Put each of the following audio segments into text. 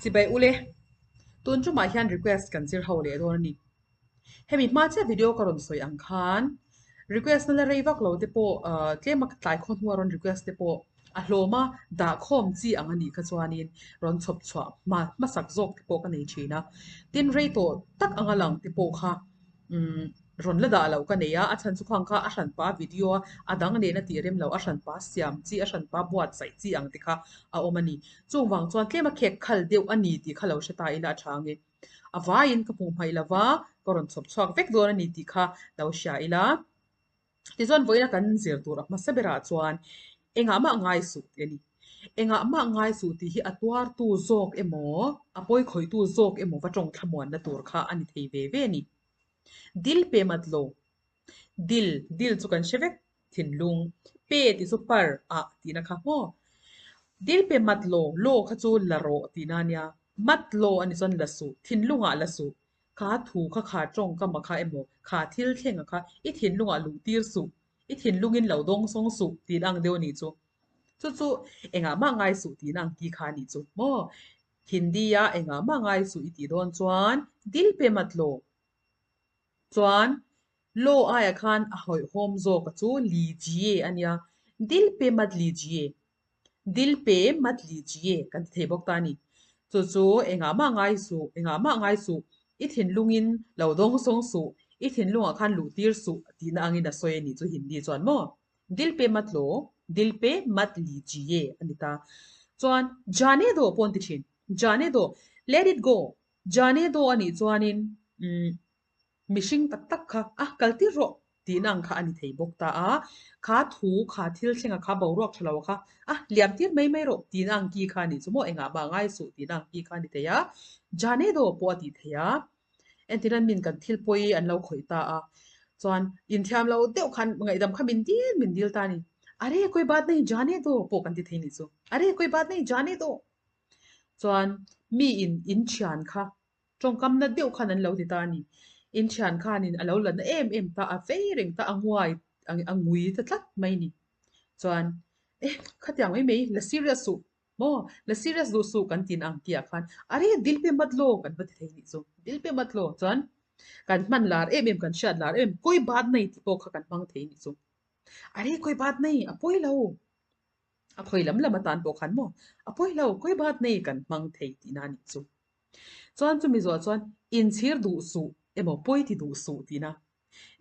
Chibai ule, tun tumah hian request kan zir ho leh dawn a ni. Hemi hma chiah video ka rawn sawi ang khan request na la rei vak lo te pawh tlem a tlai khaw hnua rawn request te pawh a hlawm a dah khawm chi ang a nih kha chuanin rawn chhawp chhuah hma hmasak zawk te pawh ka nei thin a. Tin rei tawh tak anga lang te pawh kha umm rawn la dah loh ka nei a, a chhan chu khang kha a hranpa video a a dang nena tih rem loh a hranpa siam chi a hranpa buatsaih chi ang te kha a awm a ni. Chung vang chuan tlem a khek khal deuh a ni tih kha lo hre ta ila a tha ang e. A vaiin ka hmuh hmaih lova ka rawn chhawp chhuak vek dawn a ni tih kha lo hria ila. Tichuan vawiina kan zir tur a hmasa berah chuan engah mah ngai suh tih a ni. Engah mah ngai suh tih hi a tuartu zawk emaw, a pawi khawihtu zawk emaw va tawng thlamuanna tur kha a ni thei ve ve a ni. Dil pe mat lo. Dil, dil chu kan hre vek thinlung. Pe tih chu par ah tihna kha maw? Dil pe mat lo, law kha chu la rawh tihna a nia. Mat law a ni chuan la suh, thinlungah la suh. Kha thu kha kha tawngkam a kha emaw, kha thil thleng a kha i thinlungah luh tir suh, i thinlungin lo dawng sawng suh tihna ang deuh a nih chu. Chu chu engah mah ngai suh tihna ang ki kha a nih chu maw? Hindi-a engah mah ngai suh i tih dawn chuan dil pe mat law. Chuan law aiah khan a hawihhawm zawk a chu lijiye a nia, dil pe mat lijiye. Dil pe mat lijiye kan ti thei bawk ta a ni. Chu chu engah mah ngai suh, engah mah ngai suh, i thinlungin lo dawng sawng suh, i thinlungah khan luh tir suh tihna angin a sawi a ni chu Hindi chuan maw? Dil pe mat law, dil pe mat lijiye a ni ta. Chuan jane do pawh an ti thin. Jane do, let it go, Jane do a nih chuanin umm mihring tak tak kha a kal tir rawh tihna ang kha a ni thei bawk ta a, kha thu kha thil thlenga kha boruak tha lo kha a liam tir mai mai rawh tihna ang ki kha a nih chu maw engah mah ngai suh tihna ang ki kha a ni thei a, Jane do pawh a tih thei a, entirna min kan thil pawi an lo khawih ta a, chuan inthiam lo deuh khan ngaihdam kha min dil min dil ta a ni, Are koi baat nahi Jane do pawh kan ti thei nih chu, Are koi baat nahi Jane do. Chuan mi in in thian kha tawngkamna deuh khan an lo ti ta a ni. In thian khanin a lo la na em em ta, a vei reng ta, a nguai a ngui ta tlat mai a ni. Chuan eh khatiang mai mai la serious suh maw, la serious duh suh kan tin ang tihah khan are dil pe mat law kan va ti thei nih chu, dil pe mat law chuan kan hman lar em em kan hriat lar em em kawi bat nei tih pawh kha kan hmang thei nih chu. Are kawi bat nei a pawi lo. A khawi lam lam atan pawh khan maw a pawi lo, khawi bat nei kan hmang thei tihna a nih chu. Chuan chumi zawh chuan inchhir duh suh emaw pawi ti duh suh tihna.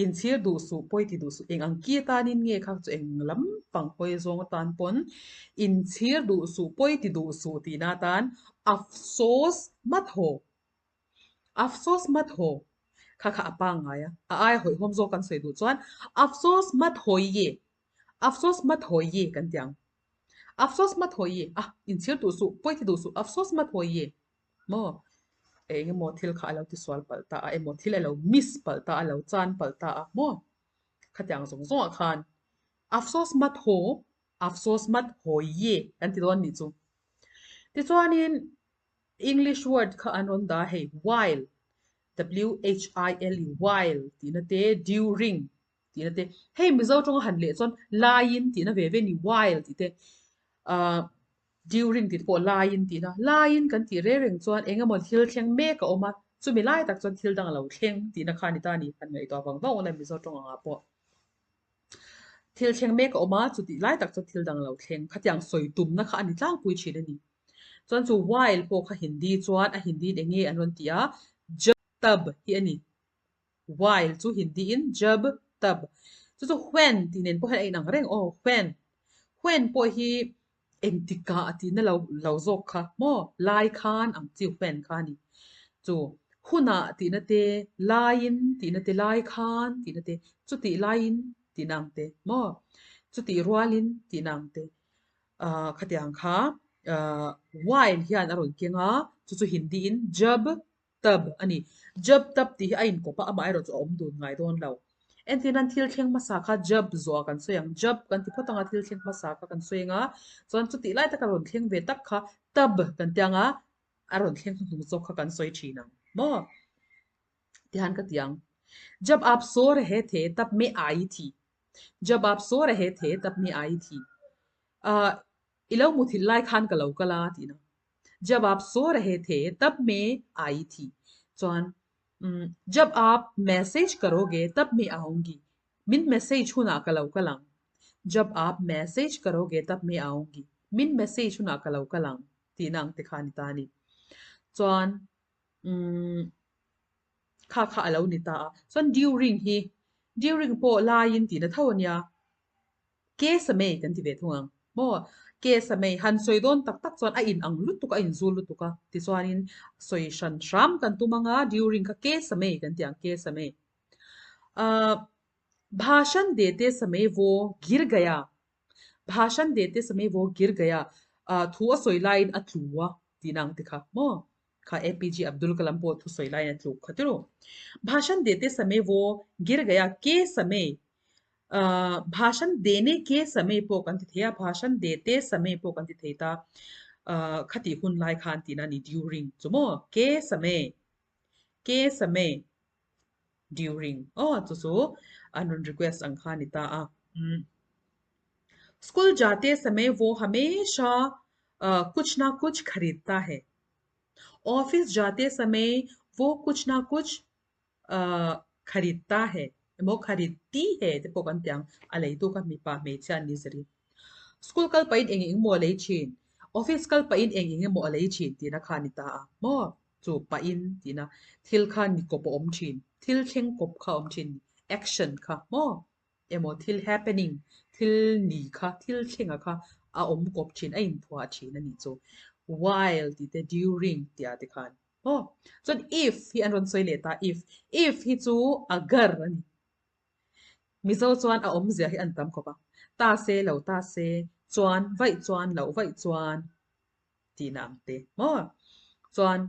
Inchhir duh suh, pawi ti duh suh, eng ang ki atanin nge kha chu eng lam pang hawi zawng atan pawn inchhir duh suh, pawi ti duh suh tihna atan afsos mat haw, afsos mat haw kha kha a pangngai a, a aia hawihhawm zawk kan sawi duh chuan afsos mat hawi ye Afsos mat hawi ye kan ti ang. Afsos mat hawi ye. Ah, inchhir duh suh, pawi ti duh suh, afsos mat hawi ye. Maw? Eng emaw thil kha a lo tisual palh ta a emaw thil a lo miss palh ta a, lo chan palh ta a, maw? Khatiang zawng zawngah khan afsos mat haw, afsos mat hawi ye kan ti dawn nih chu. Tichuanin English word kha an rawn dah hei, while, W-H-I-L-E, while tihna te, during tihna te hei Mizo tawnga han leh chuan laiin tihna ve ve a ni while tih te ahh during tih te pawh laiin tihna laiin kan tih reng reng chuan eng emaw thil thleng mek a awm a chumi lai tak chuan thil dang a lo thleng tihna kha a ni ta a ni han ngaihtuah vang vang awlai Mizo tawng angah pawh thil thleng mek a awm a chutih lai tak chuan thil dang a lo thleng khatiang sawi tumna kha a ni tlangpui thin a ni chuan chu while pawh kha Hindi chuan a Hindi in eng nge an rawn ti a tab hi a ni. While chu Hindi in jab, tab. Chu chu when tih nen pawh hian a inang reng aw, when. When pawh hi engtikah tihna lo lo zawk kha maw, lai khan ang chi when kha a ni. Chu hunah tihna te, laiin tihna te, lai khan tihna te, chutih laiin tihna ang te maw, chutih rualin tihna ang te. Ahh khatiang kha ahh while hian a rawn keng a, chu chu Hindi in jab, Tab a ni. Jab tab tih hi a inkawp a, amaherawh chu a awm dun ngai dawn lo. Entir nan thil thleng hmasa kha jab zawh kan sawi ang. Jab kan ti phawt ang a, thil thleng hmasa kha kan sawi ang a, chuan chutih lai taka rawn thleng ve tak kha tab kan ti ang a, a rawn thleng hnuhnung zawk kha kan sawi thin ang maw? Tihian ka ti ang. Jab aap so rahe the tab me aayi thi. Jab aap so rahe the tab me aayi thi. Ahh i lo muthilh lai khan ka lo kal a tihna. Jab aap so rahe the tab main aayi thi. Chuan umm jab aap message karoge tab main aaungi. Min message hunah ka lo kal ang. Jab aap message karoge tab main aaungi. Min message hunah ka lo kal ang tihna ang te kha a ni ta a ni. Chuan umm kha kha a lo ni ta a. Chuan during hi during pawh laiin tihna tho a nia. Ke samei kan ti ve thung ang maw? Ke samei han sawi dawn tak tak chuan a in ang lutuk a, a inzul lutuk a. Tichuanin sawi hran hram kan tum ang a, during kha ke samei kan ti ang, ke samei. Ahh Bhashan dete samei vaw gir gaya, Bhashan dete samei vaw gir gaya, ahh thu a sawi laiin a tlu a tihna ang ti kha maw? Kha APJ Abdul Kalam pawh thu sawi laiin a tluk kha ti ru. Bhashan dete samei vaw gir gaya, ke samei Bhashan dene ke samei pawh kan ti thei a, bhashan dete samei pawh kan ti thei ta. Khatih hun lai khan tihna a ni during chu maw? Ke samei, ke samei during aw chu chu an rawn request ang kha a ni ta a. School jate samei vaw hamesha kuch na kuch kharidta hai. Office jate samei vaw kuch na kuch kharidta hai emaw kharidti hai te pawh kan ti ang, a leitu kha mipa hmeichhia an ni zir in. School kal pahin eng eng emaw a lei thin, office kal pahin eng eng emaw a lei thin tihna kha a ni ta a maw? Chu pahin tihna thil kha ni kawp a awm thin, thil thleng kawp kha a awm thin, action kha maw? Emaw thil happening, thil ni kha, thil thlenga kha a awm kawp thin, a inthuah thin a nih chu. While tih te, during tih ah te khan. Aw, chuan if hi an rawn sawi leh ta, if. If hi chu agar a ni. Mizo chuan a awmzia hi an tam khawp a. Ta se, lo ta se, chuan, vaih chuan, loh vaih chuan tihna ang te maw? Chuan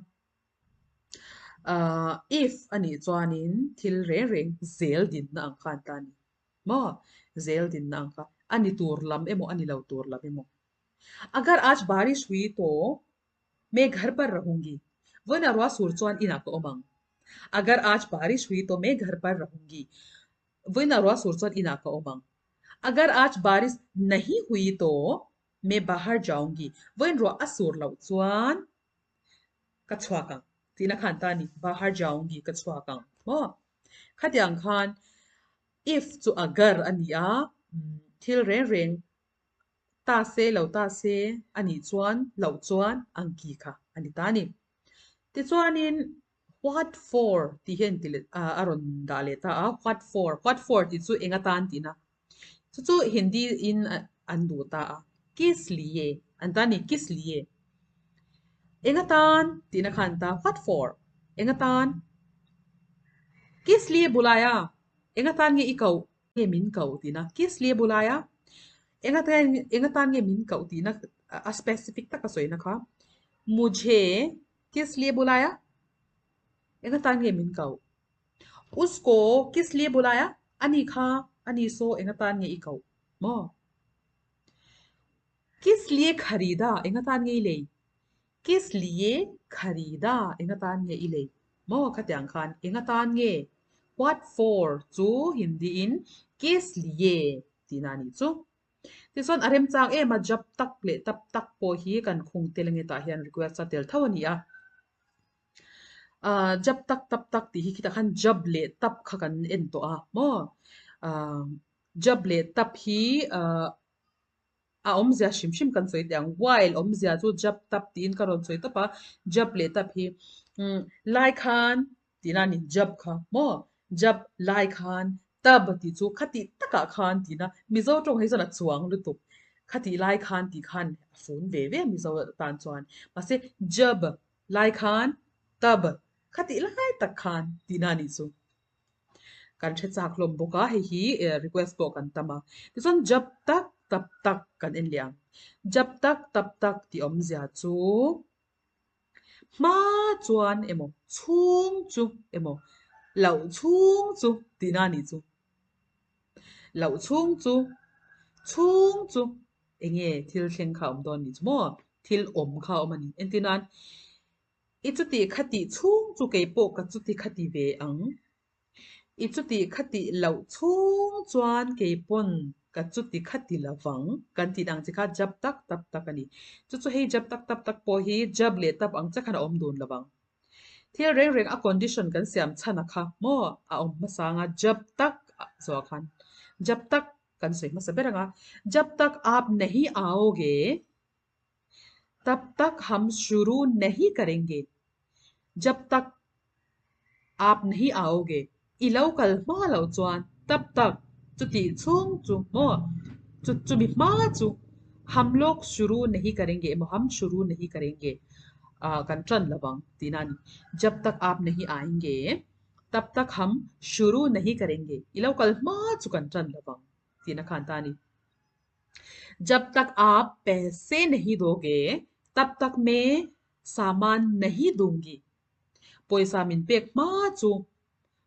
ah if a nih chuanin thil reng reng zel dinna ang khan ta a ni maw? Zel dinna ang kha a ni tur lam emaw a ni lo tur lam emaw. Agar aaj barish hui to Main ghar par rahungi, Vawiinah ruah sur chuan inah ka awm ang. Agar aaj barish hui to main ghar par rahungi, Vawiinah ruah sur chuan inah ka awm ang. Agar aaj barish nahi hui to main bahar jaungi, Vawiin ruah a sur loh chuan ka chhuak ang. Tihna khan ta a ni, bahar jaungi, ka chhuak ang. Maw? Khatiang khan if chu agar a ni a, thil reng reng Ta se lo ta se a nih chuan loh chuan ang ki kha a ni ta a ni. Tichuanin what for tih hian ti leh a rawn dah leh ta a, what for, what for tih chu eng atan tihna. Chu chu Hindi in an duh ta a, kis liye an ta a ni, kis liye. Eng atan tihna kha an ta, what for, eng atan. Kis liye bulai a, eng atan nge i koh? Nge min koh tihna? Kis liye bulai a, Eng atan eng atan nge min koh tihna a specific taka sawina kha Mujhe kis liye bulaya? Eng atan nge min koh? Usko kis liye bulaya? Ani kha ani saw eng atan nge i koh maw? Kis liye kharida eng atan nge i lei? Kis liye kharida eng atan nge i lei maw? Khatiang khan eng atan nge? What for chu Hindi in kis liye tihna a nih chu. Tichuan a remchang em a jab tak leh tap tak pawh hi kan khung tel ange tah hian request a tel tho a ni a. Ahh jab tak tap tak tih hi khitah khan jab leh tap kha kan en tawh a maw? Ahh jab leh tap hi ahh A awmzia hrim hrim kan sawi teh ang. While awmzia chu jab tap tiin ka rawn sawi tawp a, jab leh tap hi umm lai khan tihna a ni, jab kha maw? Jab lai khan tab tih chu khatih takah khan tihna, Mizo tawng hi chuan a chuang lutuk, khatih lai khan tih khan a fun ve ve Mizo tan chuan. Mahse jab lai khan tab khatih lai tak khan tihna a nih chu. Kan hre chak hlawm bawk a, hei hi request pawh kan tam a. Tichuan jab tak tap tak kan en leh ang. Jab tak tap tak tih awmzia chu hma chuan emaw chhung chu emaw loh chhung chu tihna a nih chu. Loh chhung chu chhung chu eng nge thil thleng kha a awm dawn a nih chu maw? Thil awm kha a awm a ni. Entirnan I chuti kha tih chhung chu kei pawh ka chuti kha ti ve ang. I chuti khati loh chhung chuan kei pawn ka chuti khati lovang kan tih ang chi kha jab tak tap tak a ni. Chu chu hei jab tak tap tak pawh hi jab leh tap ang chiah khan a awm dun lovang. Thil reng reng a condition kan siam chhan a kha maw a awm hmasa anga jab tak zawh khan jab tak kan sawi hmasa ber anga jab tak aap nahi aaoge tab tak hum shuru nahi karenge jab tak aap nahi aaoge i lo kal hma loh chuan tab tak chutih chhung chu maw chu chumi hma chu hum log shuru nahi karenge emaw hum shuru nahi karenge ah kan tan lo vang tihna a ni. Jab tak aap nahi aaenge tab tak hum shuru nahi karenge i lo kal hma chu kan tan lo vang tihna khan ta a ni. Jab tak aap paise nahi doge tab tak main saman nahi dungi pawisa min pek hma chu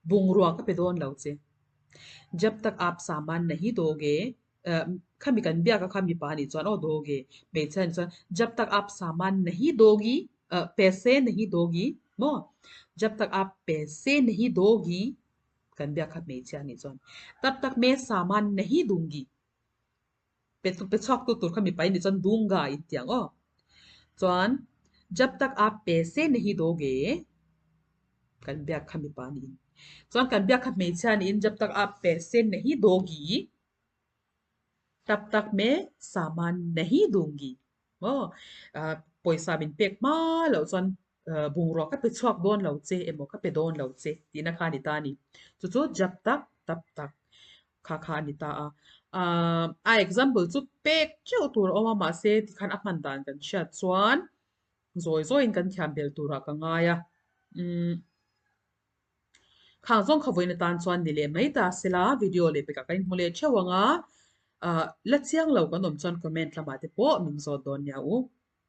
bungrua ka pe dawn lo che. Jab tak aap saman nahi doge khami kan biak a kha mipa anih chuan aw doge hmeichhia anih chuan jab tak aap saman nahi dogi paise nahi dogi maw jab tak aap paise nahi dogi kan biak kha hmeichhia anih chuan tab tak main saman nahi dungi. Pe pe chhuak tu tur kha mipa in nih chuan dunga in ti ang aw. Chuan jab tak aap paise nahi doge kan biak kha mipa niin. Chuan kan biak kha hmeichhia niin jab tak aap paise nahi dogi tab tak main saman nahi dungi maw pawisa min pek hma loh chuan bungrua ka pe chhuak dawn lo che emaw ka pe dawn lo che tihna kha a ni ta a ni. Chu chu jab tak tab tak kha kha a ni ta a. Ahh a example chu pek teuh tur a awm a mahse tikhan a hman dan kan hriat chuan zawi zawiin kan thiam bel turah ka ngai a. Umm khang zawng kha vawiin atan chuan ni leh mai ta sela video leh pekah kan inhmu leh theuh ang a. Ahh la chiang lo kan awm chuan comment lamah te pawh min zawt dawn nia u.